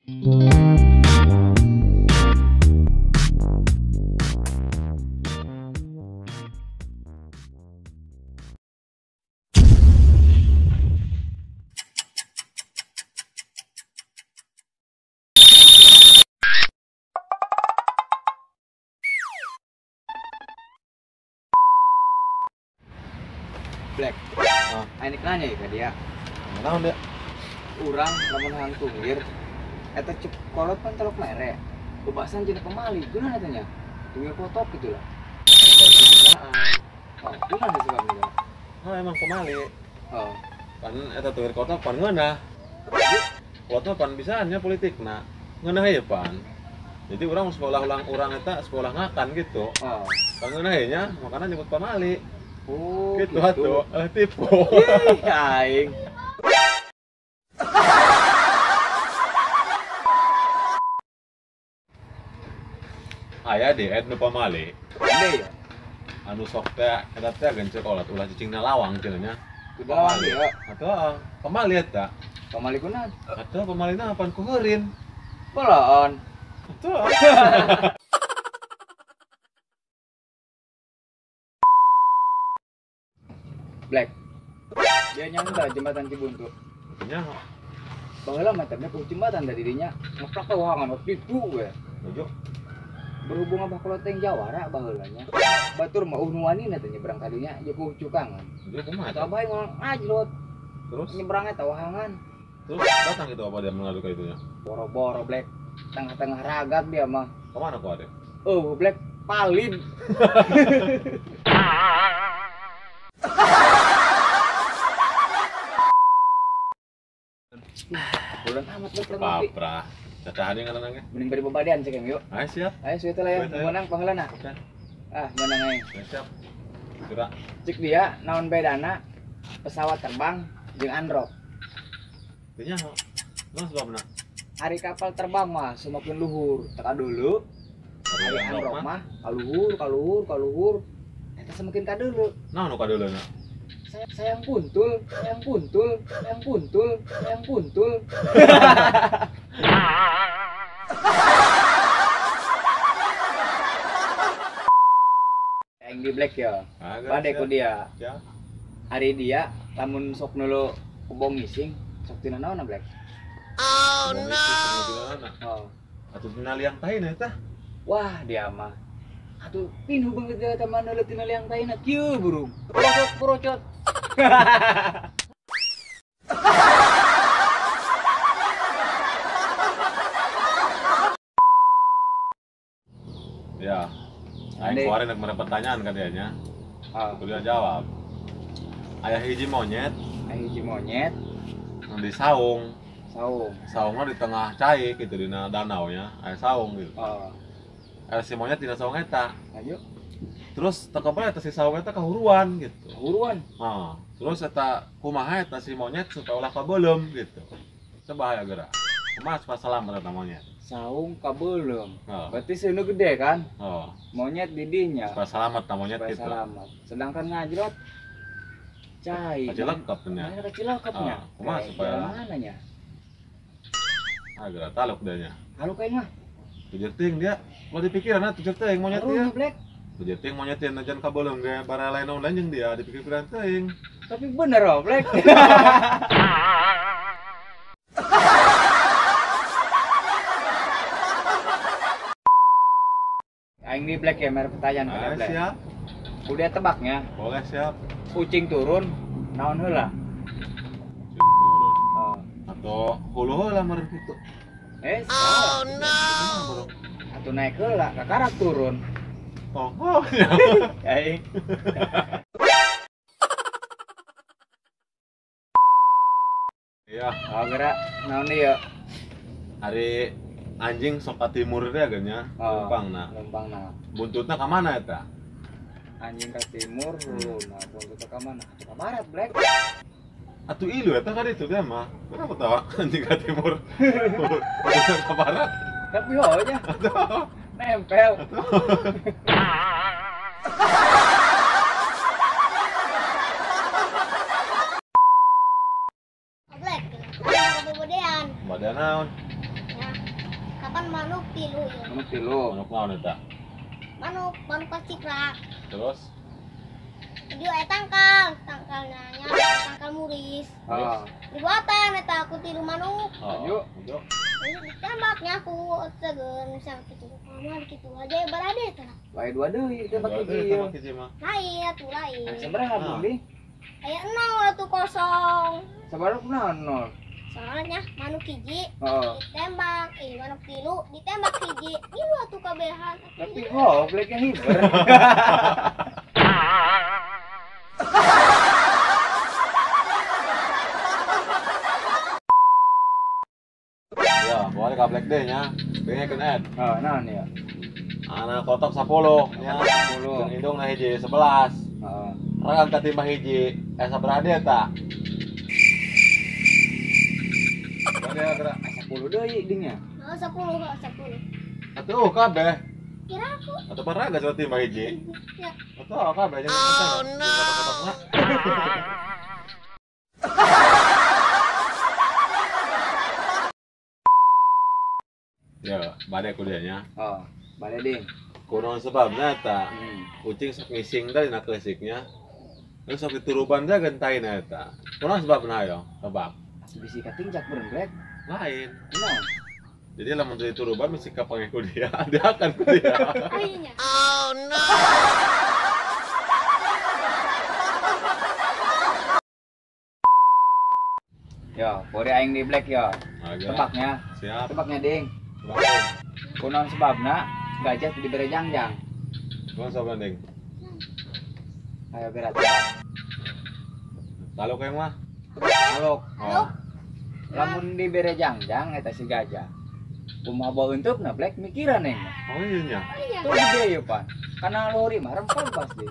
Black. Oh, ini nanya ya ke dia. Naon dia? Urang lamun hayang tunggir eta cek kolot pan telok mere. Bebasan cenah pemali, guna eta nya. Tunggir kotok gitu lah. Oh, guna sebabnya. Oh, emang pemali. Oh, pan eta tunggir kotok pan ngeunah. Kolotna pan bisaan nya politikna. Ngeunah ye pan. Jadi urang sekolah ulang urang eta sekolah ngakan gitu. Oh. Pan ngeunah ye nya, makana nyebut pamali. Oh, gitu atuh, tipu. Ih, aing. Aya di nu pamali. Gede ya? Anu sok teh eta teh gencet kolot ulah cicingna lawang cenah nya. Lawang ya. Atuh pamali eta. Pamali kunaon? Atuh pamalina apan ku heurin. Boloon. Atuh. Black. Dia nyangka jembatan Cibuntu. Nya. Baheula mah teh jembatan da dirinya ngeplak teh wahangan waktu itu we. Tujuh. Berhubung abah koloteng jawara baheula nya. Batur mah uh nu wani teh nyebrang kadinya jeung ku cukangan. Dia kumaha? Atau abah ngomong ajlot. Terus nyebrangnya teh wahangan. Terus datang gitu apa dia mengadu ke itunya? Boro-boro Black. Tengah-tengah ragat dia mah. Kemana ku ada? Oh, Black palin. Bulan amat Black ngopi. Paprah. Cacahan yang ngarana ge. Mending bari babadian cek yuk. Ayo siap. Ayo suwe teh lah ya. Menang pangheulana. Oke. Ah, menang aing. Siap. Gerak. Cek dia naon bedana pesawat terbang jeung androk. Teu nyaho. Naon sebabna? Ari kapal terbang mah semakin luhur, teka dulu. Ari androk mah kaluhur, kaluhur, kaluhur. Eta semakin kadeuleu. Naon nu kadeuleuna? Sayang puntul, sayang puntul, sayang puntul, sayang puntul. Yang di Black ya. Bade ku dia. Ya. Ari dia lamun sok nulu kebong ngising, sok tina naon Black? Oh no. Oh. Atuh tina liang taina eta. Wah, dia mah. Atuh pinuh banget dia eta mah neuleuh tina liang taina kieu burung. Porocot, porocot. Ya. Aing keluarin nak mere pertanyaan ka dia nya. Oh. Dia jawab. Aya hiji monyet, aya hiji monyet di saung. Saung. Saungna di tengah cai gitu dina danau nya, aya saung gitu. Oh. Aya si monyet dina saung eta. Ayo. Terus teu kabar eta si saung eta kahuruan gitu. Kahuruan. Heeh. Terus eta kumaha eta si monyet supaya ulah kabeuleum gitu. Coba aya geura. Kumaha supaya selamat eta monyet? Saung kabeuleum. Oh. Berarti seuneu gede kan? Oh. Monyet didinya. Supaya selamat ta monyet supaya gitu. Selamat. Sedangkan ngajrot cai. Kacilekep nya. Kacilekep nya. Kumaha supaya mana nya? Ah, geura taluk dia nya. Taluk aing mah. Tujuh ting dia. Mau dipikiran tujuh ting monyet dia. Black. Tujuh ting monyet dia najan kabeuleum ge bara lain naon jeung dia dipikir-pikiran teuing. Tapi bener oh, Black. Aing di Black ya, mere pertanyaan ka Black. Siap. Udah tebaknya. Boleh siap. Kucing turun, naon heula? Kucing turun. Oh. Atau hulu heula meureun kitu. Eh, oh no. Atau naik heula, kakarak turun. Oh, oh. Aing. Iya. Oh, gerak naon deui ya? Ari anjing sok ka timur teh nya, lempangna. Lempangna. Buntutna ka mana eta? Anjing ka timur, huluna buntutna ka mana? Atuh ka barat, Black. Atuh ilu eta ka ditu teh mah. Kenapa tawa anjing ka timur? Buntutna ka barat. Tapi heuh nya. Nempel. Black, bobodean. Bobodean naon? Ya. Pan manuk tilu ya. Manuk tilu. Manuk naon eta? Manuk manuk pacikrak. Terus Dia aya tangkal, tangkalnya nya tangkal muris. Heeh. Dibuatan eta aku tilu manuk. Oh, yuk. Ditembaknya aku segeun misal kitu. Kamar kitu aja barade eta. Wae dua deui tembak hiji. Tembak hiji mah. Lain atuh lain. Sabaraha beli? Aya 0 atuh kosong. Sabaraha kunaon 0? Soalnya manuk hiji ditembak, manuk tilu ditembak hiji. Ngilu atuh kabehan. Tapi goblok yang hiber. Ya, boleh ka Black Day nya. Dengekeun Ed. Heeh, naon ya? Anak kotok 10 nya. 10. Jeung indung na hiji 11. Heeh. Ragang katimbah hiji, sabaraha deui eta? Gerak 10 deui dingnya. Oh, 10, 10. Atuh kabeh. Kira aku. Atuh paraga coba timbah hiji. Ya. Atuh kabeh jeung Oh no. Ya, bade kuliahnya. Oh, bade ding. Kunaon sebabna eta? Kucing sok ngising teh dina keusiknya. Terus sok dituruban teh gentaina eta. Kunaon sebabna ayo? Tebak. Bisi katingcak berengrek. Lain. Kunaon? Jadi lamun teu dituruban mesti kapanggih ku dia, dia akan ku dia. Oh no. Yo, bore aing di black yo. Tebaknya. Siap. Tebaknya ding. Kunaon sebabna gajah teu dibere jangjang? Kunaon sebabna ding? Ayo berat. Taluk yang mah. Taluk. Oh. Lamun dibere jangjang eta si gajah. Kumaha bau enteupna black mikiran neng. Oh iya nya. Tuh gede ya pan. Kana luhur mah rempong pasti.